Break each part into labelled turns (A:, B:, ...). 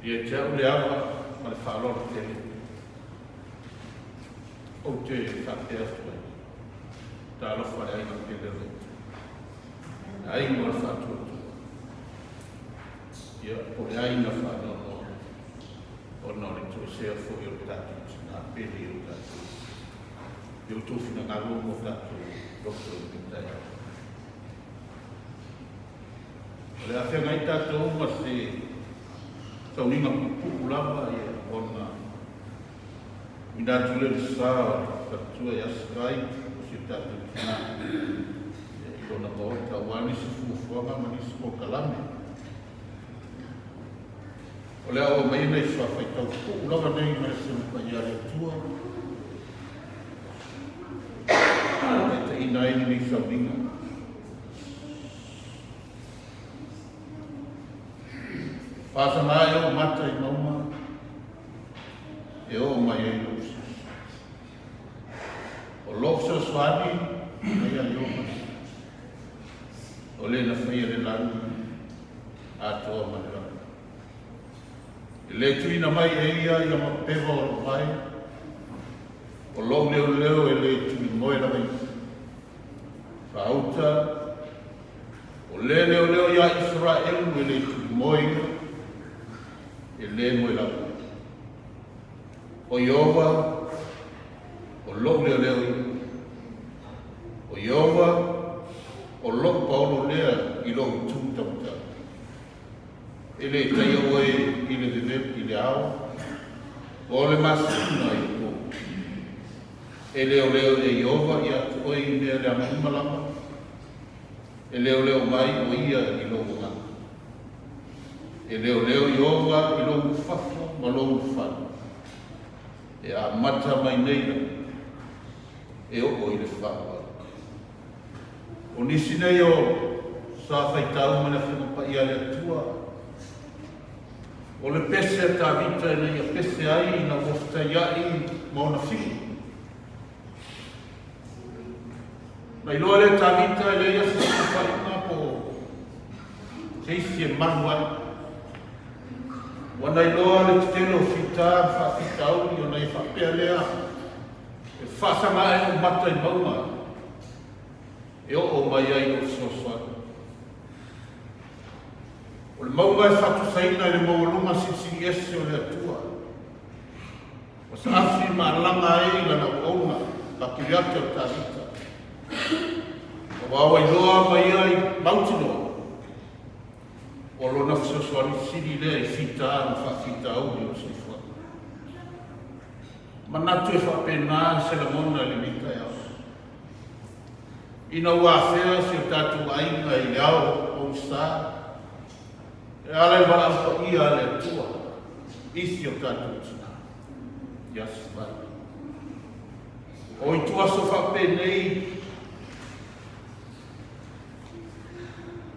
A: Ia te au le ava ma le faaaloalo tele, ou te faapea atu ai, Talofa le aiga pele o le Atua, le aiga o le faatuatua, ia, po o le aiga faanoanoa, ona o le toesea foi o le tatou tina pele i o tatou, i outou finagalo ma o tatou loto i lenei taeao. O le a feagai tatou ma se sauniga puupuu lava ia ona uina atu lea i le sa o le faletua ia Sivai o si o tatou tina i lona maota aua nisi fuafuaga ma nisi polokalame. O le a ou aumaia nai suafaitau pupuu lava nei mai le Afioga Paia a le Atua e taitaiina ai lenei sauniga. Faasaga e ou mata i mauga e oo mai ai lou fesoasoani. O lou fesoasoani mai ia Ieova, o le na faia le lagi atoa ma le lagi. E le tuuina mai e ia ia mapeva o lou vae, o lou leoleo e le tulimoe lava ia. Faauta, o le leoleo iā Isaraelu e le tulimoe ia, e le moe lava. O Ieova, o lou leoleo ia. O Ieova, o lou paolo lea i lou itu taumatau. E le taia oe i le vevelu i le ao, o le masina i le pō. E leoleo e Ieova ia te oe i mea leaga uma lava, e leoleo mai o ia i lou agaga. E leoleo Ieova i lou ulufafo ma lou ulufale, e amata mai nei lava, e oo i le faavavau. O nisi nei o sa faitau ma le Afioga Paia a le Atua, o le pese a Tavita ina ia pese ai ina ua fetaiaʻi ma ona fiu. Na iloa lea Tavita e leai se saofaiga po o se isi e malu ai. Ua na iloa le tetele o fita ma faafitauli ona ia faapea lea e faasaga ae ou mata i mauga e oo mai ai lou fesoasoani. O le mauga e faatusaina i le maualuga silisili ese o le Atua, ua saafi ma alaga ai lana auauna, la Kiriata o Tavita. Ua auailoa mai ai mautinoa, o lona fesoasoani sili lea i fita ma faafitauli o le soifuaga. Manatu e faapena se lagona i lenei taeao. Ina ua afea si o tatou aiga i le ao pogisa, e ala i le valaau paia a le Atua i si o tatou tina, ia Sivai. O ituaso faapenei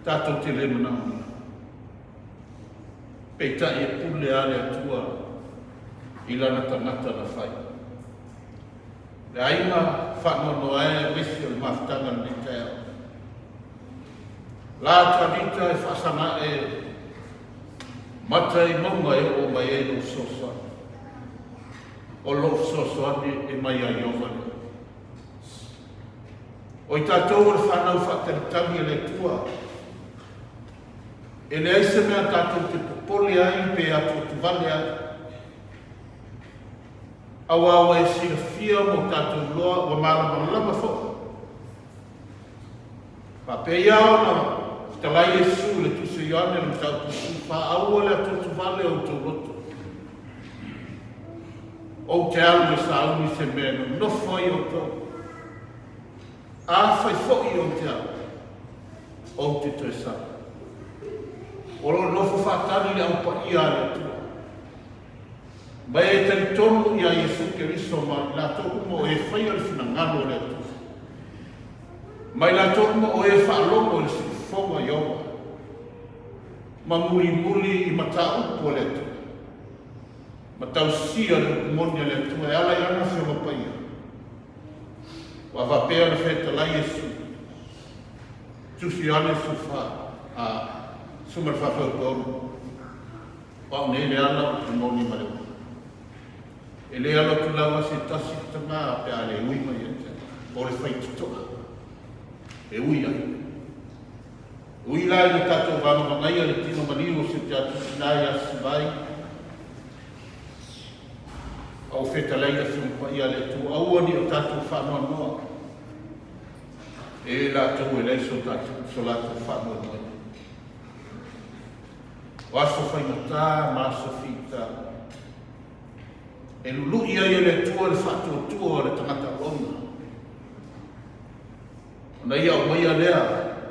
A: tatou te le manaomia. Peitai e pule a le Atua i lana tagata na fai. Le aiga faanoanoa e aemaise o le mafutaga lenei taeao. La Tavita e faasaga ae mata i mauga e oo mai ai lou fesoasoani. O lou fesoasoani e mai ia Ieova lea. O i tatou o le fanau faatalitali a le Atua, e leai se mea tatou te popole ai pe atuatuvale ai. Aua ua e silafia ma o tatou iloa, ua malamalama foi. Faapea ia ona fetalai Iesu i le Tusi o Ioane le mataupu 14, Aua le atuatuvale o outou loto. Ou te alu e sauni se mea e nonofo ai outou. Afai foi ou te alu, ou te toe sau. O lo o nofo faatali le Au Paia a le Atua. Ma e talitonu iā Iesu Keriso ma i latou uma o e faia le finagalo o le Atua, ma i latou uma o e faalogo i le siufofoga Ieova, ma mulimuli i mataupu a le Atua, ma tausia le upu moni a le Atua e ala i Lana Afioga Paia. Ua faapea ona fetalai Iesu, Tusi Ioane 14, a, 14. O au nei le ala o le moni ma le ola. E le alo atu lava se tasi i le Tama pe a le ui mai ia te au. O le faitotoa e ui ai. Ui la i lo tatou vagavagaia le tino maliu o si o tatou tina ia Sivai, a ua fetalai le Afioga Paia a le Atua, aua ne i o tatou faanoanoa e latou e leai so latou faamoemoe. O aso faigata ma aso fita e lului ai e le Atua le faatuatua o le tagata auauna. Ona ia aumaia lea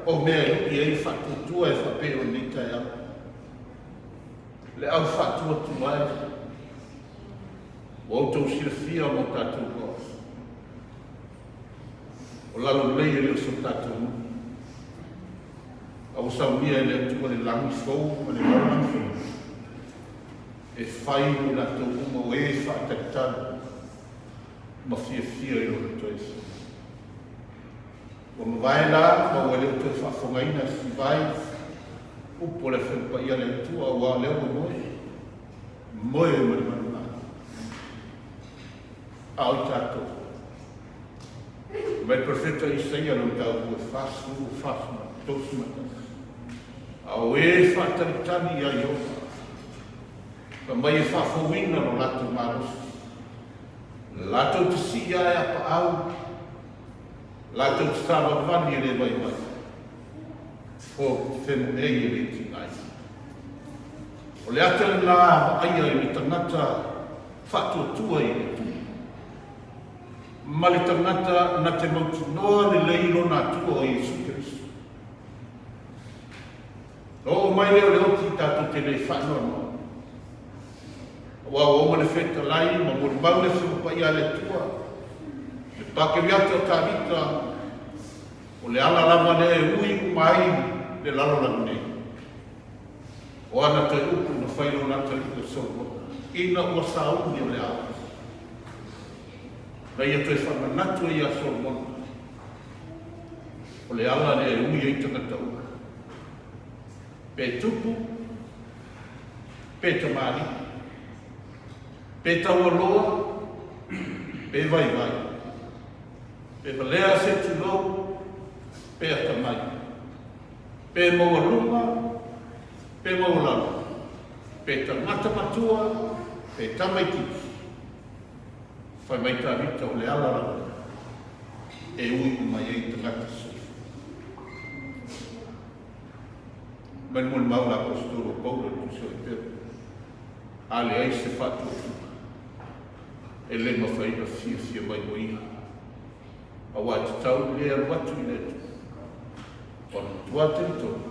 A: o mea e lui ai le faatuatua e faapei o lenei taeao. Le au faatuatua e, ua outou silafia ma o tatou loa. O lalo nei e le o so tatou nuu. A ua saunia e le Atua le lagi fou ma le lalolagi fou e fai mo i latou uma o e faatalitali ma fiafia i Lona toe afio. Ua mavae la ma ua le o toe faafogaina e Sivai upu o le Afioga Paia a le Atua, aua o lea ua moe, moe ma le manumanu. A o i tatou, mai le profeta Isaia lona mataupu e 40, 41, a o e faatalitali ia Ieova, fai mai e faafouina lo latou malosi, latou te sii ae a paau, latou te savavali e le vaivai, fo femoei e le tigai. O le ata lena vaaia i le tagata faatuatua i le Atua, ma le tagata na te mautinoa lelei lona Atua o Iesu Keriso. Na oo mai lea o le oti tatou te le faanoanoa, aua ua uma le fetalai ma molimau le Afioga Paia a le Atua, le Pakeriata o Tavita, o le ala lava lea e ui uma ai le lalolagi nei. O ana toe upu na fai lona atalii o Solomona, ina ua sauni o le ao, na ia toe faamanatu ai iā Solomona, o le ala lea e ui ai tagata uma, pe tupu, pe tamalii, pe taualoa, pe vaivai, pe valea se tulou, pe atamai, pe maualuga, pe maualalo, pe tagata matua, pe tamaitiiti. Fai mai Tavita o le ala lava e ui uma ai tagata soifua. Mai le molimau a le Aposetolo o Paulo i le Tusi o Eperu, a leai se faatuatuga, e le mafai ona fiafia mai o ia, aua e tatau le alu atu i le Atua, ona matua talitonu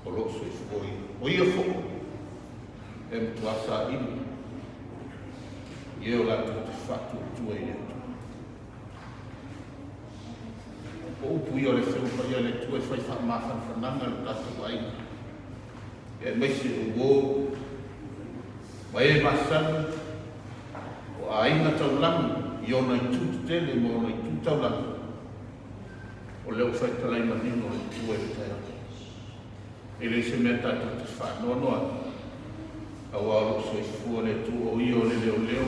A: o lo o soifua ia. O ia foi e matua saili i e o latou te faatuatua i le Atua. O upu ia o le Afioga Paia a le Atua e fai faamafanafanaga i lo tatou aiga, aemaise o uo ma e masani o aiga taulagi i ona itu tetele ma ona itu taulagi, o lea ua fetalai manino le Atua i le taeao. E leai se mea tatou te faanoanoa ai, aua o lo o soifua le Atua, o Ia o le leoleo,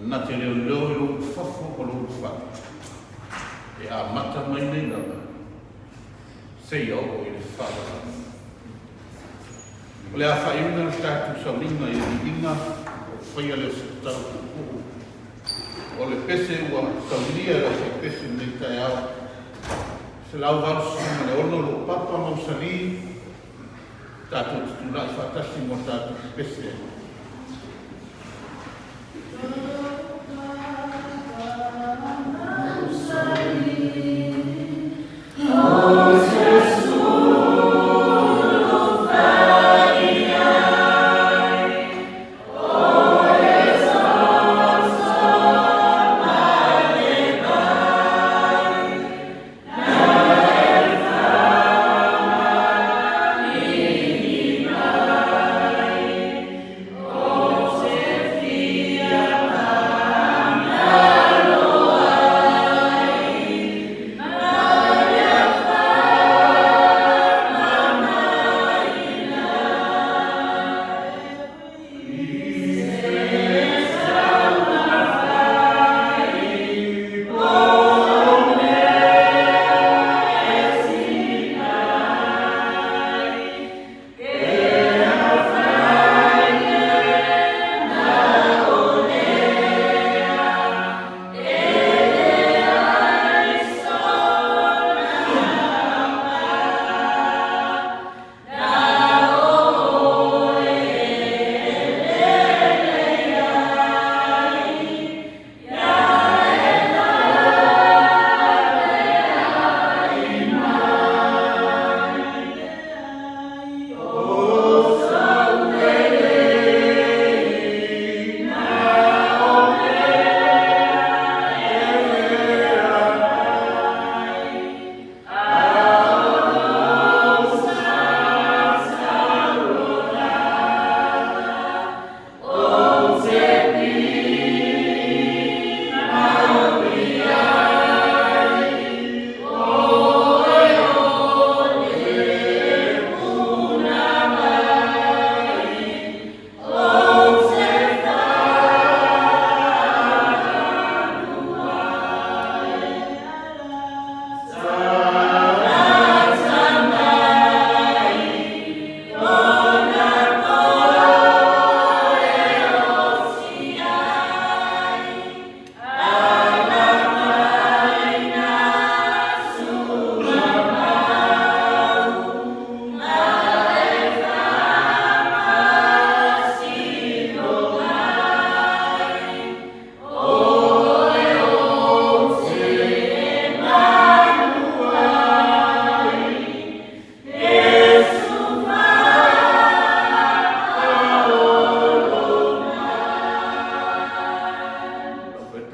A: na te leoleo i lou fafo ma lou fale, e amata mai nei lava seia oo i le faavavau. O le a faaiuina le tatou sauniga i le viiga o faia lea o se tatalo puupuu. O le pese ua saunia e lau faipese i lenei taeao, 186 lou papa mausali, tatou te tulai faatasi mo tatou pese ai.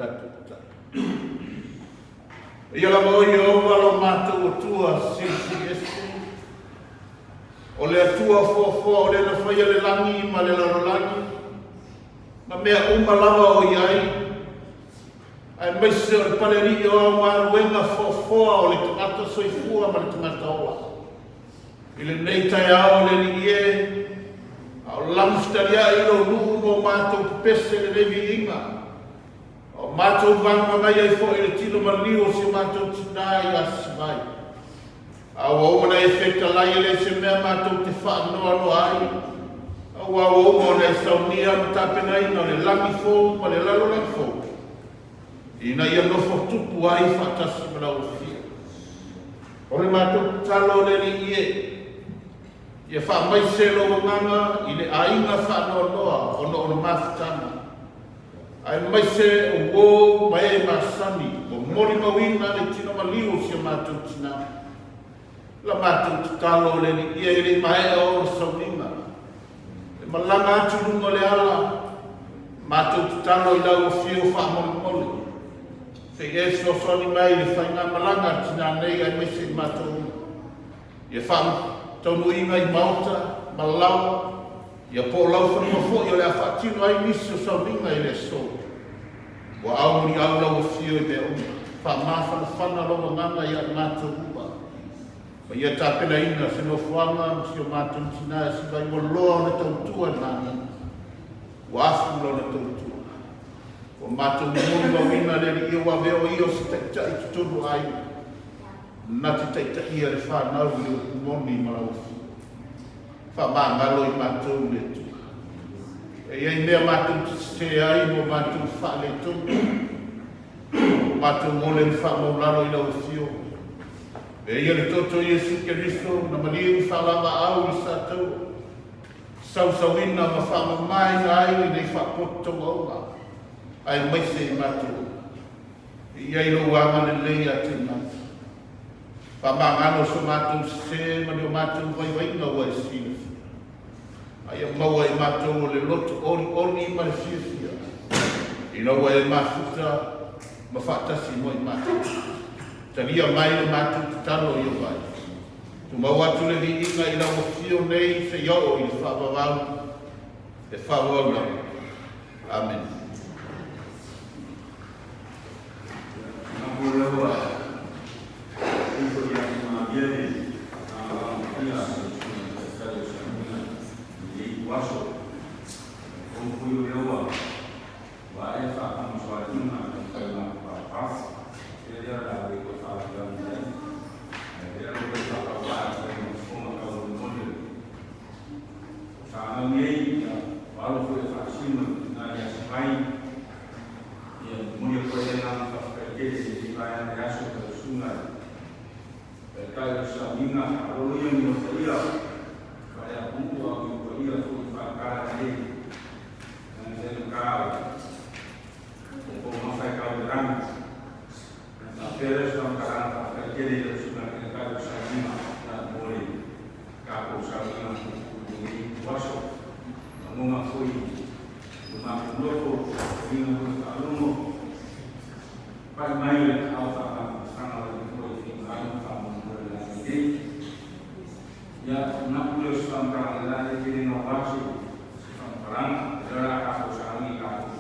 A: tatou tatalo. Ia lava oe Ieova lo matou Atua Silisili Ese, o le Atua foafoa o le na faia le lagi ma le lalolagi, ma mea uma lava o i ai, aemaise o le Palealii o au galuega foafoa o le tagata soifua ma le tagata ola. I lenei taeao le Alii e, a o lamufetaliai i lou nuu ma o matou pepese lenei viiga, a o matou vagavagai ai foi i le tino maliu o si o matou tinā ia Sivai. A ua uma ona e fetalai e leai se mea matou te faanoanoa ai, aua ua uma ona e saunia ma tapenaina le lagi fou ma le lalolagi fou, ina ia nofo tupu ai faatasi ma lau Afio. O le matou tatalo le Alii e, ia faamaise lou agaga i le aiga faanoanoa ona o le mafutaga, aemaise o uo ma e masani ua molimauina le tino maliu o si a matou tinā. La matou tatalo le Alii e, e le i maea ona sauniga, e malaga atu i luga o le ala, matou tatalo i lau Afio faamolemole, se i e fesoasoani mai i le faigamalaga a le tinā nei aemaise i matou uma. Ia faataunuuina i maota ma laoa, ia po o laufanua foi o le a faatino ai nisi o sauniga i le aso. Ua aumuniau lau Afio i mea uma, faamafanafana lou agaga ia i matou uma. Ma ia tapenaina se nofoaga ma si o matou tinā e siva ai ua loa ona tautua i le manaia. Ua afu lona tautua. Ua matou molimauina le Alii ua avea o ia o se taitai i totonu o aiga. Na te taitaia le fanau i le upu moni ma lau Afio. Faamagalo i matou le Atua. E i ai mea matou te sese ai ma o matou faaletonu. O matou ole le faamaulalo i lau Afio. E ia le toto o Iesu Keriso na maliu i faalavaau i Sataua, sausauina ma faamamaina ai lenei faapoto tauauma, aemaise i matou. E i ai lou agalelei ia te i matou. Faamagalo so matou sese ma ni o matou vaivaiga ua e silafia. A ia maua i matou o le loto olioli ma le fiafia, ina ua e mafuta ma faatasi mo i matou. Talia mai le matou tatalo i o vai. Tumau atu le viiga i lau afio nei seia oo i le faavavau e faavavau lava. Amene.
B: Ia momoli atu ai le agaga faafetai tele i lenei vaega o le aso i lau susuga i le Taitai o le Sauniga Faalolo ia ni otaia faale-atunuu a o ni otaia foi faale-tala nei leaga o tou mafa e tau i le lagi. Ona faapea lea o se faamatalaga faafetai tele i lau susuga i le Taitai o le Sauniga mo le tatou sauniga i lenei ituaso. Lagona foi lo matou nofo, uiga foi faalogo, pai mai o le aao faamafanafana o le Atua i finagalo ma faamoemoe o le a nei. Ia, manatu lea o se faamatalaga la e tele naua se faamatalaga, o lea o le a tatou sauni i tatou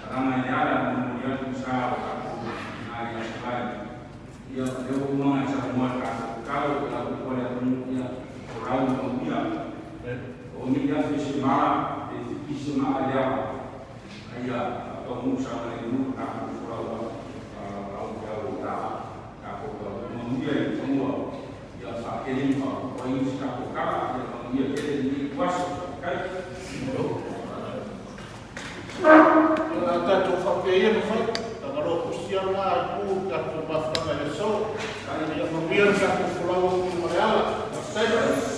B: talaga i le ala, molimoli atu i sa o tatou ina i Aso Vai. Ia, o lea ua uma ona e saunoa i le tatou tatalo, ia upu a le atunuu, ia, folau ma manuia. O ni afe se mala, pe fipi se maa i le ava, a ia faataunuu saogalemu le tatou folau au i au o tatou manuia i fanua. Ia faatele ma faaopoopo ai se tatou tala, ia manuia tele lenei ituaso. Faafetai.
A: Ia, a tatou faapea ia ona fai, Tagaloa Kusi a lena itu o le tatou mafutaga i le aso. Ia manuia le tatou folau atu ma le ala. Faafetai.